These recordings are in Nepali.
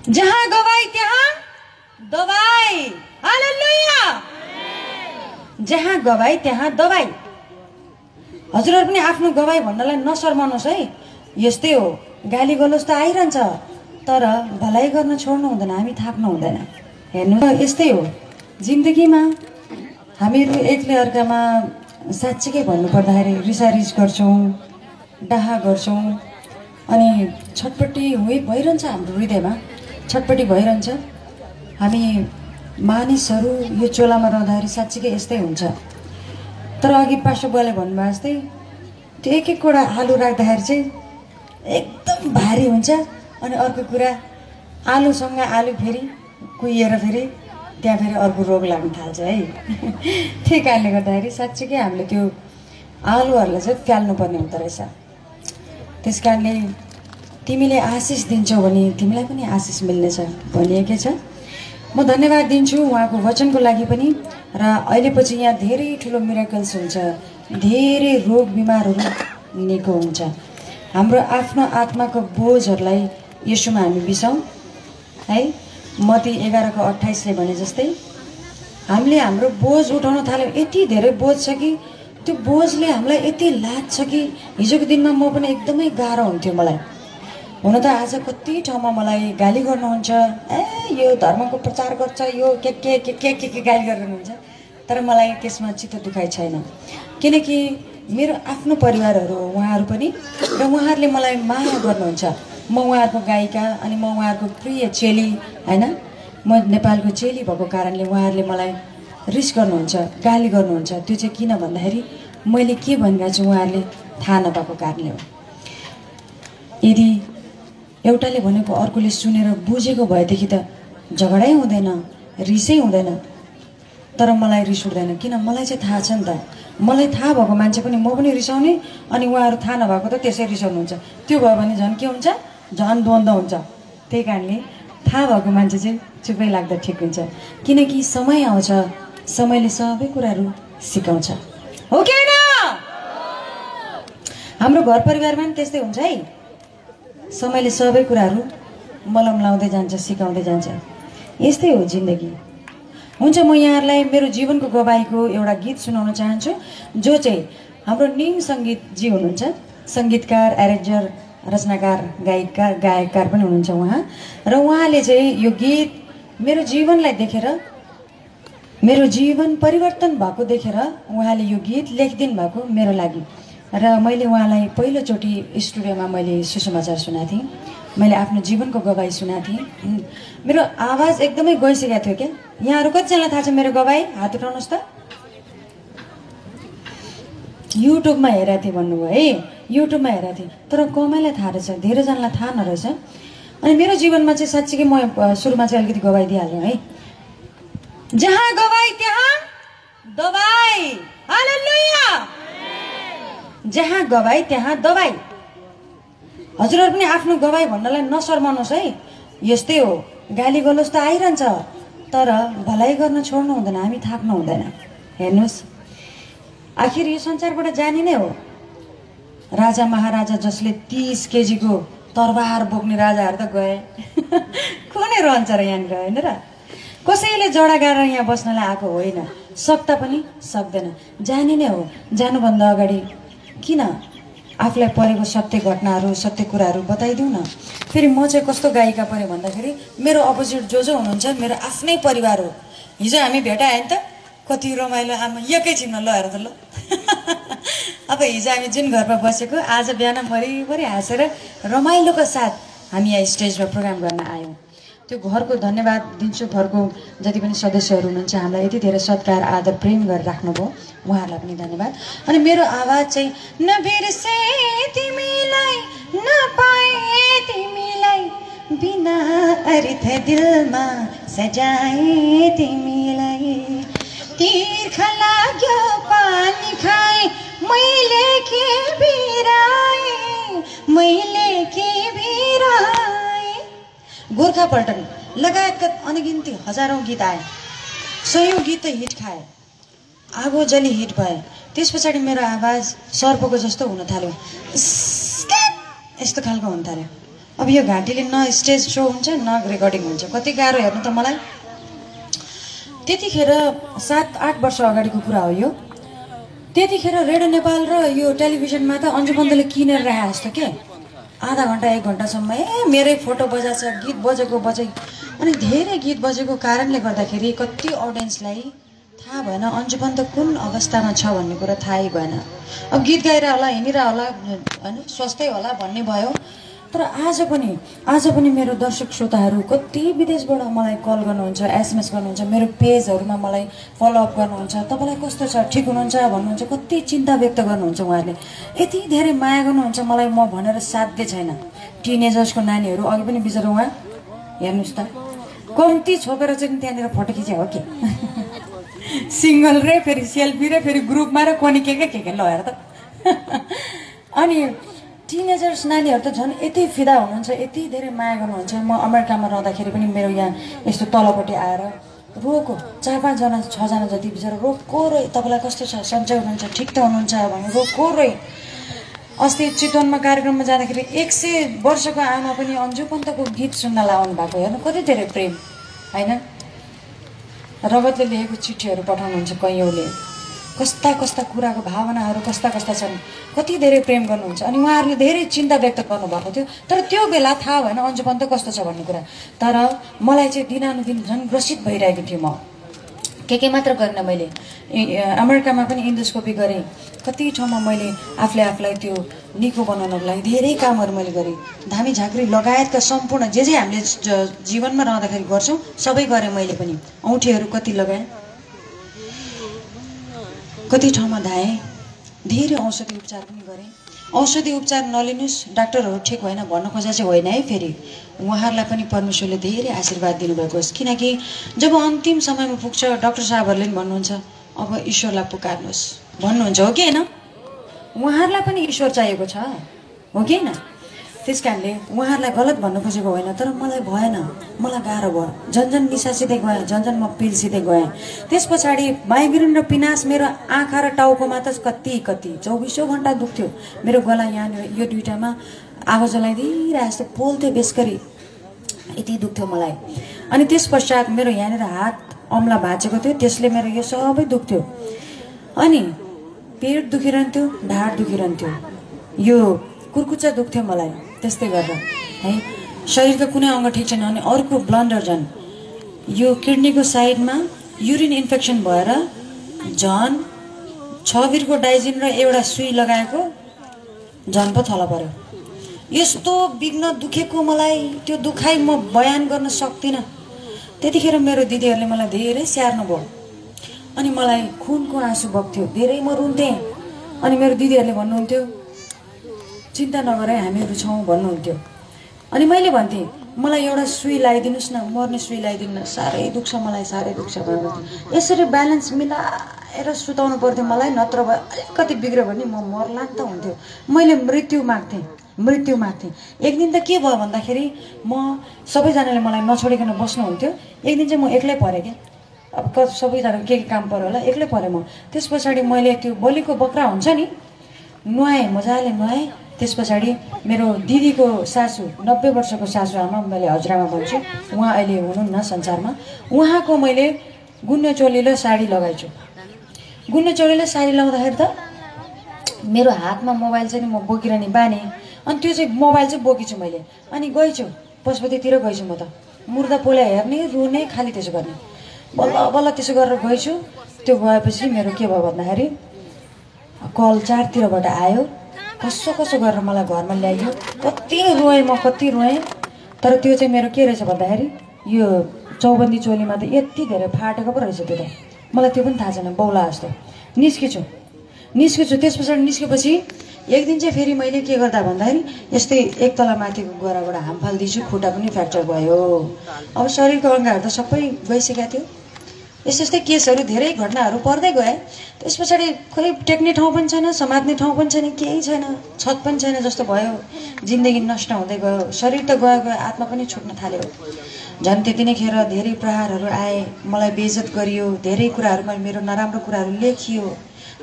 जहाँ गवाई त्यहाँ दबाई। हालेलुया। जहाँ गवाई त्यहाँ दबाई। हजुरहरु पनि आफ्नो गवाई भन्नलाई नशर्माउनुस् है। यस्तै हो, गाली गलोच त आइरहन्छ, तर भलाइ गर्न छोड्नु हुँदैन, हामी थाक्नु हुँदैन। हेर्नु, यस्तै हो जिन्दगीमा। हामीहरू एकले अर्कामा साँच्चीकै भन्नुपर्दाखेरि रिसारिस गर्छौँ, डाहा गर्छौँ, अनि छटपट्टि भइरहन्छ, हाम्रो हृदयमा छटपट्टि भइरहन्छ। हामी मानिसहरू यो चोलामा रहँदाखेरि साँच्चीकै यस्तै हुन्छ। तर अघि पास्टर बुवाले भन्नुभयो जस्तै त्यो एक एकवटा आलु राख्दाखेरि चाहिँ एकदम भारी हुन्छ। अनि अर्को कुरा, आलुसँग आलु फेरि कुहिएर फेरि त्यहाँ फेरि अर्को रोग लाग्न थाल्छ है। त्यही कारणले गर्दाखेरि साँच्चीकै हामीले त्यो आलुहरूलाई चाहिँ फ्याल्नुपर्ने हुँदो रहेछ। त्यस कारणले तिमीले आशिष दिन्छौ भने तिमीलाई पनि आशिष मिल्नेछ भनिएकै छ। म धन्यवाद दिन्छु उहाँको वचनको लागि पनि। र अहिलेपछि यहाँ धेरै ठुलो मिराकल्स हुन्छ, धेरै रोग बिमारहरू निको हुन्छ। हाम्रो आफ्नो आत्माको बोझहरूलाई यसोमा हामी बिसाउँ है। मत्ती 11:28ले भने जस्तै हामीले हाम्रो बोझ उठाउन थाल्यौँ। यति धेरै बोझ छ कि त्यो बोझले हामीलाई यति लाग्छ कि हिजोको दिनमा म पनि एकदमै गाह्रो हुन्थ्यो मलाई। हुन त आज कति ठाउँमा मलाई गाली गर्नुहुन्छ, यो धर्मको प्रचार गर्छ, यो के गाली गर्नुहुन्छ। तर मलाई त्यसमा चित्त दुखाइ छैन, किनकि मेरो आफ्नो परिवारहरू हो उहाँहरू पनि, र उहाँहरूले मलाई माया गर्नुहुन्छ। म उहाँहरूको गायिका अनि म उहाँहरूको प्रिय चेली हैन। म नेपालको चेली भएको कारणले उहाँहरूले मलाई रिस गर्नुहुन्छ, गाली गर्नुहुन्छ। त्यो चाहिँ किन भन्दाखेरि मैले के भनिरहेको छु उहाँहरूले थाहा नपाएको कारणले हो। यदि एउटाले भनेको अर्कोले सुनेर बुझेको भएदेखि त झगडै हुँदैन, रिसै हुँदैन। तर मलाई रिस उठ्दैन, किन मलाई चाहिँ थाहा छ नि त। मलाई थाहा भएको मान्छे पनि म पनि रिसाउने, अनि उहाँहरू थाहा नभएको त त्यसै रिसाउनुहुन्छ। त्यो भयो भने झन् के हुन्छ, झन् द्वन्द्व हुन्छ। त्यही कारणले थाहा भएको मान्छे चाहिँ चुपै लाग्दा ठिक हुन्छ, किनकि समय आउँछ, समयले सबै कुराहरू सिकाउँछ, हो कि हैन? हाम्रो घर परिवारमा पनि त्यस्तै हुन्छ है। समयले सबै कुराहरू मलम लाउँदै जान्छ, सिकाउँदै जान्छ। यस्तै हो जिन्दगी। हुन्छ, म यहाँहरूलाई मेरो जीवनको गवाईको एउटा गीत सुनाउन चाहन्छु, जो चाहिँ हाम्रो निम सङ्गीतजी हुनुहुन्छ, सङ्गीतकार, एरेन्जर, रचनाकार, गायककार पनि हुनुहुन्छ उहाँ। र उहाँले चाहिँ यो गीत मेरो जीवनलाई देखेर, मेरो जीवन परिवर्तन भएको देखेर उहाँले यो गीत लेखिदिनु भएको मेरो लागि। र मैले उहाँलाई पहिलोचोटि स्टुडियोमा मैले सुसमाचार सुनाएको थिएँ, मैले आफ्नो जीवनको गवाई सुनाएको थिएँ। मेरो आवाज एकदमै गइसकेको थियो क्या। यहाँहरू कतिजनालाई थाहा छ मेरो गवाई? हात उठाउनुहोस् त। युट्युबमा हेरेको थिएँ भन्नुभयो है, युट्युबमा हेरेको थिएँ, तर कमैलाई थाहा रहेछ, धेरैजनालाई थाहा नरहेछ। अनि मेरो जीवनमा चाहिँ साँच्चीकै म सुरुमा चाहिँ अलिकति गवाई दिइहाल्नु है। जहाँ गवाई त्यहाँ दबाई। हालेलुया। जहाँ गवाई त्यहाँ दबाई। हजुरहरु पनि आफ्नो गवाई भन्नलाई नशर्माउनुस् है। यस्तै हो, गाली गलोच त आइरहन्छ, तर भलाइ गर्न छोड्नु हुँदैन, हामी थाक्नु हुँदैन। हेर्नुस्, आखिर यो संसारबाट जाने नै हो। राजा महाराजा जसले 30 केजीको तरबार बोक्ने राजाहरू त गए, कुनै रहन्छ र यहाँनिर, होइन र? कसैले जडा गाडेर यहाँ बस्नलाई आएको होइन, सक्दा पनि सक्दैन, जाने नै हो। जानुभन्दा अगाडि किन आफूलाई परेको सत्य घटनाहरू, सत्य कुराहरू बताइदिउँ न। फेरि म चाहिँ कस्तो गायिका पऱ्यो भन्दाखेरि मेरो अपोजिट जो हुनुहुन्छ मेरो आफ्नै परिवार हो। हिजो हामी भेटायो नि त, कति रमाइलो, आमा एकैछिनमा ल हेर त ल। अब हिजो हामी जुन घरमा बसेको, आज बिहान भरिभरि हाँसेर रमाइलोको साथ हामी यहाँ स्टेजमा प्रोग्राम गर्न आयौँ। त्यो घरको धन्यवाद दिन्छु, घरको जति पनि सदस्यहरू हुनुहुन्छ हामीलाई यति धेरै सत्कार, आदर, प्रेम गरेर राख्नुभयो, उहाँहरूलाई पनि धन्यवाद। अनि मेरो आवाज चाहिँ नबिर्से तिमीलाई, नपाए तिमीलाई, बिना अर्थ दिलमा सजाए तिमीलाई, तिर्खा लाग्यो पानी खाए मैले के बिराए, मैले के बिराए। गोर्खा पल्टन लगायतका अनगिन्ती हजारौं गीत आए, सयौं गीत त हिट खाए, आगो जली हिट भए। त्यस पछाडि मेरो आवाज सर्पको जस्तो हुन थाल्यो, यस्तो खालको हुन थाल्यो। अब यो घाँटीले न स्टेज सो हुन्छ न रेकर्डिङ हुन्छ, कति गाह्रो हेर्नु त मलाई। त्यतिखेर 7-8 वर्ष अगाडिको कुरा हो यो। त्यतिखेर रेडियो नेपाल र यो टेलिभिजनमा त अन्जु पन्तले किनेर राखे जस्तो के, आधा घन्टा 1 घन्टासम्म मेरै फोटो बजाएको छ, गीत बजेको बजै। अनि धेरै गीत बजेको कारणले गर्दाखेरि कति अडियन्सलाई थाहा भएन अन्जु पन्त कुन अवस्थामा छ भन्ने कुरा थाहै भएन। अब गीत गाएर होला, हिँडिरह होला, होइन स्वस्थै होला भन्ने भयो। तर आज पनि मेरो दर्शक श्रोताहरू कति विदेशबाट मलाई कल गर्नुहुन्छ, एसएमएस गर्नुहुन्छ, मेरो पेजहरूमा मलाई फलोअप गर्नुहुन्छ, तपाईँलाई कस्तो छ, ठिक हुनुहुन्छ भन्नुहुन्छ, कति चिन्ता व्यक्त गर्नुहुन्छ। उहाँहरूले यति धेरै माया गर्नुहुन्छ मलाई, म भनेर साध्य छैन। टिनेजर्सको नानीहरू अघि पनि बिचरा उहाँ हेर्नुहोस् त, कम्ती छोपेर चाहिँ त्यहाँनिर फोटो खिचे हो कि सिङ्गल रे, फेरि सेल्फी रे, फेरि ग्रुपमा र कोनी के ल हेर त। अनि टिनेजर्स नानीहरू त झन् यति फिदा हुनुहुन्छ, यति धेरै माया गर्नुहुन्छ। म अमेरिकामा रहँदाखेरि पनि मेरो यहाँ यस्तो तलपट्टि आएर रोको 4-5 जना 6 जना जति बिचरा रोको रोइ, तपाईँलाई कस्तो छ, सन्चै हुनुहुन्छ, ठिक त हुनुहुन्छ भने रोको रोइ। अस्ति चितवनमा कार्यक्रममा जाँदाखेरि 100 वर्षको आमा पनि अन्जु पन्तको गीत सुन्नलाई आउनु भएको। हेर्नु कति धेरै प्रेम, होइन? रगतले लेखेको चिठीहरू पठाउनुहुन्छ कैयौँले, कस्ता कस्ता कुराको भावनाहरू कस्ता कस्ता छन्, कति धेरै प्रेम गर्नुहुन्छ। अनि उहाँहरूले धेरै चिन्ता व्यक्त गर्नुभएको थियो। तर त्यो बेला थाहा भएन अन्जु पन्त कस्तो छ भन्ने कुरा। तर मलाई चाहिँ दिनानुदिन झन् ग्रसित भइरहेको थियो। म के मात्र गरेन, मैले अमेरिकामा पनि इन्डोस्कोपी गरेँ, कति ठाउँमा मैले आफूलाई त्यो निको बनाउनको लागि धेरै कामहरू मैले गरेँ। धामी झाँक्री लगायतका सम्पूर्ण जे हामीले जीवनमा रहँदाखेरि गर्छौँ सबै गरेँ। मैले पनि औँठीहरू कति लगाएँ, कति ठाउँमा धाएँ, धेरै औषधि उपचार पनि गरेँ। औषधि उपचार नलिनुहोस्, डाक्टरहरू ठिक होइन भन्न खोजा चाहिँ होइन है। फेरि उहाँहरूलाई पनि परमेश्वरले धेरै आशीर्वाद दिनुभएको होस्, किनकि जब अन्तिम समयमा पुग्छ डाक्टर साहबहरूले पनि भन्नुहुन्छ अब ईश्वरलाई पुकार्नुहोस् भन्नुहुन्छ, हो कि होइन? उहाँहरूलाई पनि ईश्वर चाहिएको छ, हो कि होइन? त्यस कारणले उहाँहरूलाई गलत भन्नु खोजेको होइन। तर मलाई भएन, मलाई गाह्रो भयो, झन्झन निसासिँदै गएँ, झन्झन म पिल्सिँदै गएँ। त्यस पछाडि माइग्रेन र पिनास मेरो आँखा र टाउकोमा त कति 24 घन्टा दुख्थ्यो। मेरो गला यहाँनिर यो दुइटामा आगो जलाइदिइरहेको जस्तो पोल्थ्यो बेसकरी, यति दुख्थ्यो मलाई। अनि त्यस पश्चात मेरो यहाँनिर हात अम्ला भाँचेको थियो, त्यसले मेरो यो सबै दुख्थ्यो। अनि पेट दुखिरहन्थ्यो, ढाड दुखिरहन्थ्यो, यो कुर्कुच्चा दुख्थ्यो मलाई। त्यस्तै गरेर है शरीरको कुनै अङ्ग ठिक छैन। अनि अर्को ब्लन्डर झन् यो किडनीको साइडमा युरिन इन्फेक्सन भएर झन् 6 बिरको डाइजिन र एउटा सुई लगाएको झन् पो थला पर्यो। यस्तो बिघ्न दुखेको मलाई, त्यो दुखाइ म बयान गर्न सक्दिनँ। त्यतिखेर मेरो दिदीहरूले मलाई धेरै स्याहार्नु भयो। अनि मलाई खुनको आँसु बग्थ्यो, धेरै म रुन्थेँ। अनि मेरो दिदीहरूले भन्नुहुन्थ्यो चिन्ता नगर हामीहरू छौँ भन्नुहुन्थ्यो। अनि मैले भन्थेँ मलाई एउटा सुई लगाइदिनुहोस् न, मर्ने सुई लगाइदिनु न, साह्रै दुख्छ मलाई, साह्रै दुख्छ भन्नुहुन्थ्यो। यसरी ब्यालेन्स मिलाएर सुताउनु पर्थ्यो मलाई, नत्र भए अलिकति बिग्रियो भने म मर्लान त हुन्थ्यो। मैले मृत्यु माग्थेँ। एक दिन त के भयो भन्दाखेरि म सबैजनाले मलाई नछोडिकन बस्नुहुन्थ्यो। एक दिन चाहिँ म एक्लै परेँ क्या, अब सबैजना के काम पर्यो होला, एक्लै परेँ म। त्यस पछाडि मैले त्यो बलिको बक्रा हुन्छ नि, नुहाएँ, मजाले नुहाएँ। त्यस पछाडि मेरो दिदीको सासू 90 वर्षको सासू आमा, मैले हजुरआमा भन्छु, उहाँ अहिले हुनुहुन्न संसारमा, उहाँको मैले गुन्ने चोली र साडी लगाइछु। गुन्ने चोली र साडी लगाउँदाखेरि त मेरो हातमा मोबाइल चाहिँ म बोकिरहने बानी। अनि त्यो चाहिँ मोबाइल चाहिँ बोकेछु मैले। अनि गएछु पशुपतितिर गएछु, म त मुर्दा पोल्या हेर्ने, रुने, खालि त्यसो गर्ने। बल्ल त्यसो गरेर गएछु। त्यो गएपछि मेरो के भयो भन्दाखेरि कल 4तिरबाट आयो, कसो गरेर मलाई घरमा ल्याइयो। कति रोएँ। तर त्यो चाहिँ मेरो के रहेछ भन्दाखेरि यो चौबन्दी चोलीमा त यति धेरै फाटेको पो रहेछ। त्यो त मलाई त्यो पनि थाहा छैन, बौला जस्तो निस्केछु। त्यस पछाडि निस्केपछि एक दिन चाहिँ फेरि मैले के गर्दा भन्दाखेरि यस्तै 1 तला माथिको गोराबाट हाम फालिदिन्छु, खुट्टा पनि फ्र्याक्चर भयो। अब शरीरको अङ्गहरू त सबै गइसकेको थियो। यस्तै केसहरू, धेरै घटनाहरू पर्दै गए। त्यस पछाडि खोइ टेक्ने ठाउँ पनि छैन, समात्ने ठाउँ पनि छैन, केही छैन, छत पनि छैन जस्तो भयो। जिन्दगी नष्ट हुँदै गयो, शरीर त गयो, आत्मा पनि छुट्न थाल्यो। झन् त्यति नै खेर धेरै प्रहारहरू आए, मलाई बेइज्जत गरियो, धेरै कुराहरूमा मेरो नराम्रो कुराहरू लेखियो।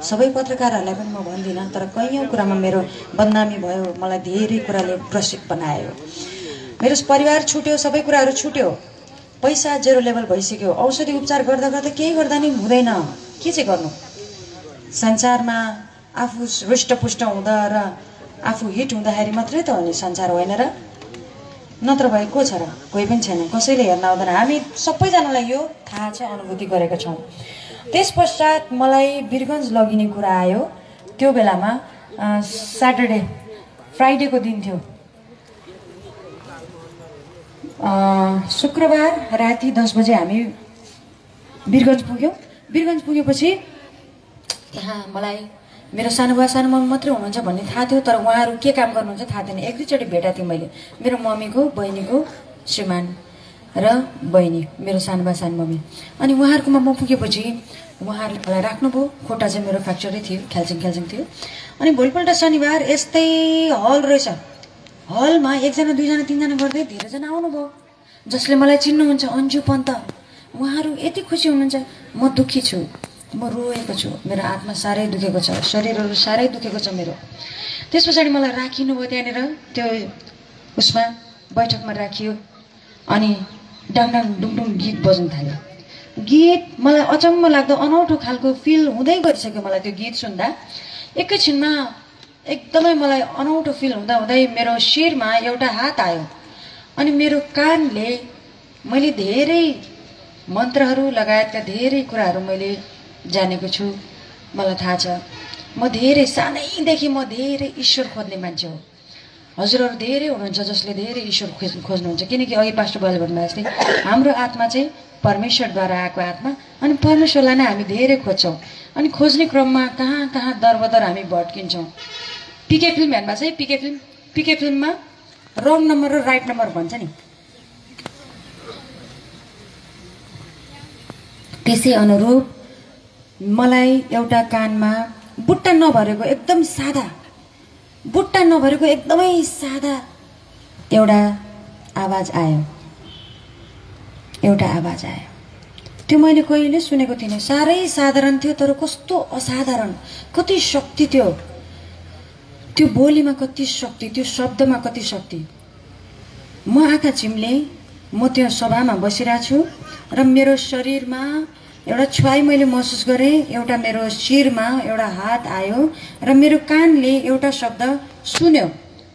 सबै पत्रकारहरूलाई पनि म भन्दिनँ, तर कैयौँ कुरामा मेरो बदनामी भयो, मलाई धेरै कुराले ग्रसित बनायो। मेरो परिवार छुट्यो, सबै कुराहरू छुट्यो, पैसा जेरो लेभल भइसक्यो, औषधि उपचार गर्दा गर्दा केही गर्दा नि हुँदैन, के चाहिँ गर्नु? संसारमा आफू हृष्टपुष्ट हुँदा र आफू हिट हुँदाखेरि मात्रै त हो नि संसार, होइन र? नत्र भए को छ र? कोही पनि छैन, कसैले हेर्न आउँदैन। हामी सबैजनालाई यो थाहा छ, अनुभूति गरेका छौँ। त्यस पश्चात मलाई वीरगञ्ज लगिने कुरा आयो। त्यो बेलामा स्याटरडे फ्राइडेको दिन थियो। शुक्रबार राति 10 बजे हामी वीरगञ्ज पुग्यौँ। वीरगञ्ज पुगेपछि त्यहाँ मलाई मेरो सानो बुवा सानो मम्मी मात्रै हुनुहुन्छ भन्ने थाहा थियो, तर उहाँहरू के काम गर्नुहुन्छ थाहा थिएन। एक दुईचोटि भेटेको थिएँ मैले, मेरो मम्मीको बहिनीको श्रीमान र बहिनी, मेरो सानो बुवा सानो मम्मी। अनि उहाँहरूकोमा म पुगेपछि उहाँहरूले मलाई राख्नुभयो। खुट्टा चाहिँ मेरो फ्र्याक्चरै थियो, ख्याल्चिङ थियो। अनि भोलिपल्ट शनिबार यस्तै हल रहेछ, हलमा 1 जना 2 जना 3 जना गर्दै धेरैजना आउनुभयो, जसले मलाई चिन्नुहुन्छ, अन्जु पन्त। उहाँहरू यति खुसी हुनुहुन्छ, म दुःखी छु, म रोएको छु, मेरो आत्मा साह्रै दुखेको छ, शरीरहरू साह्रै दुखेको छ मेरो। त्यस पछाडि मलाई राखिनुभयो त्यहाँनिर, त्यो उसमा बैठकमा राखियो। अनि डाङडाङ डुङडुङ गीत बज्न थाल्यो। गीत मलाई अचम्म लाग्दो अनौठो खालको फिल हुँदै गइसक्यो मलाई त्यो गीत सुन्दा। एकैछिनमा एकदमै मलाई अनौठो फिल हुँदा हुँदै मेरो शिरमा एउटा हात आयो। अनि मेरो कानले मैले धेरै मन्त्रहरू लगायतका धेरै कुराहरू मैले जानेको छु, मलाई थाहा छ। म धेरै सानैदेखि म धेरै ईश्वर खोज्ने मान्छे हो। हजुरहरू धेरै हुनुहुन्छ जसले धेरै ईश्वर खोज्नुहुन्छ, किनकि अघि पास्टर बाले भन्नुभयो जस्तै हाम्रो आत्मा चाहिँ परमेश्वरद्वारा आएको आत्मा, अनि परमेश्वरलाई नै हामी धेरै खोज्छौँ। अनि खोज्ने क्रममा कहाँ कहाँ दरबदर हामी भट्किन्छौँ। पिके फिल्म हेर्नुभएको छ है? पिके फिल्ममा रङ नम्बर र राइट नम्बर भन्छ नि, त्यसै अनुरूप मलाई एउटा कानमा बुट्टा नभरेको एकदम सादा, बुट्टा नभरेको एकदमै सादा एउटा आवाज आयो। त्यो मैले कहिले सुनेको थिइनँ। साह्रै साधारण थियो, तर कस्तो असाधारण, कति शक्ति थियो त्यो बोलीमा, कति शक्ति त्यो शब्दमा, कति शक्ति। म आँखा चिम्ले, म त्यो सभामा बसिरहेको छु र मेरो शरीरमा एउटा छुवाई मैले महसुस गरेँ, एउटा मेरो शिरमा एउटा हात आयो र मेरो कानले एउटा शब्द सुन्यो,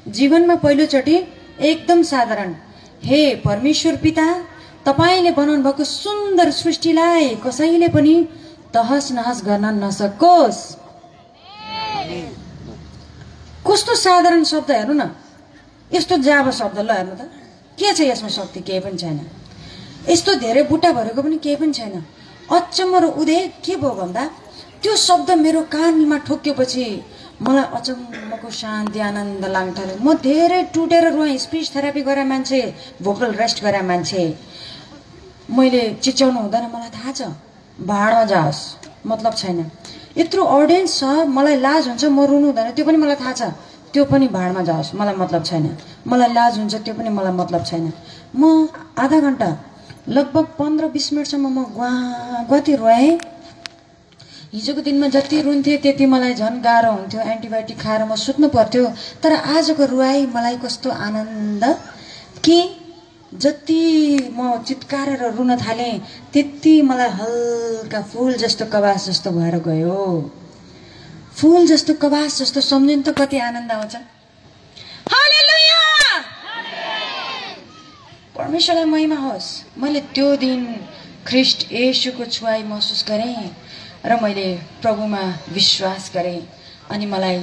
जीवनमा पहिलोचोटि एकदम साधारण, हे परमेश्वर पिता, तपाईले बनाउनु भएको सुन्दर सृष्टिलाई कसैले पनि तहस नहस गर्न नसकोस्। कस्तो साधारण शब्द, हेर्नु न, यस्तो जाबा शब्द। ल हेर्नु त, के छ यसमा शक्ति? केही पनि छैन। यस्तो धेरै बुट्टा भरेको पनि केही पनि छैन। अचम्म र उदय के भयो भन्दा त्यो शब्द मेरो कानमा ठोक्केपछि मलाई अचम्मको शान्ति आनन्द लाग्न थाल्यो। म धेरै टुटेर रोएँ, स्पिच थेरापी गरे मान्छे, भोकल रेस्ट गरे मान्छे। मैले चिच्याउनु हुँदैन, मलाई थाहा छ, भाडमा जाओस्, मतलब छैन। यत्रो अडियन्स छ, मलाई लाज हुन्छ, म रुनु हुँदैन, त्यो पनि मलाई थाहा छ, त्यो पनि भाडमा जाओस्, मलाई मतलब छैन। मलाई लाज हुन्छ, त्यो पनि मलाई मतलब छैन। म आधा घन्टा लगभग 15-20 मिनटसम्म म गति रोएँ। हिजोको दिनमा जति रुन्थेँ त्यति मलाई झन् गाह्रो हुन्थ्यो, एन्टिबायोटिक खाएर म सुत्नु पर्थ्यो। तर आजको रुवाई मलाई कस्तो आनन्द कि जति म चित्कारेर रुन थालेँ त्यति मलाई हल्का फुल जस्तो कवास जस्तो भएर गयो। फुल जस्तो कवास जस्तो सम्झिनु त कति आनन्द आउँछ। हालेलुया! परमेश्वरलाई महिमा होस्। मैले त्यो दिन ख्रीष्ट येशूको छुवाई महसुस गरेँ र मैले प्रभुमा विश्वास गरेँ। अनि मलाई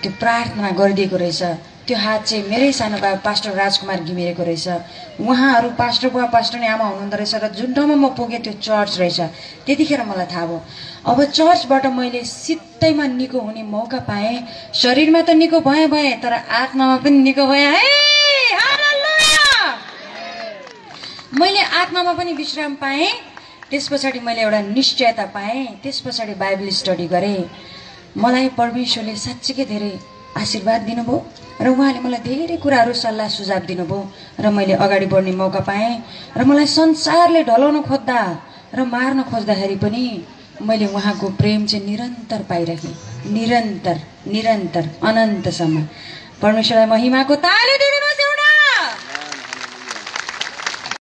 त्यो प्रार्थना गरिदिएको रहेछ। त्यो हात चाहिँ मेरै सानो बा पास्टर राजकुमार घिमिरेको रहेछ। उहाँहरू पास्टर बुवा पास्टर नि आमा हुनुहुँदो रहेछ र जुन ठाउँमा म पुगेँ त्यो चर्च रहेछ। त्यतिखेर मलाई थाहा भयो। अब चर्चबाट मैले सित्तैमा निको हुने मौका पाएँ। शरीरमा त निको भएँ तर आत्मामा पनि निको भएँ। मैले आत्मामा पनि विश्राम पाएँ। त्यस पछाडि मैले एउटा निश्चयता पाएँ। त्यस पछाडि बाइबल स्टडी गरेँ। मलाई परमेश्वरले साँच्चीकै धेरै आशीर्वाद दिनुभयो र उहाँले मलाई धेरै कुराहरू सल्लाह सुझाव दिनुभयो र मैले अगाडि बढ्ने मौका पाएँ। र मलाई संसारले ढलाउन खोज्दा र मार्न खोज्दाखेरि पनि मैले उहाँको प्रेम चाहिँ निरन्तर पाइरहेँ। निरन्तर निरन्तर अनन्तसम्म। परमेश्वरलाई महिमाको ताली दिनुहोस्।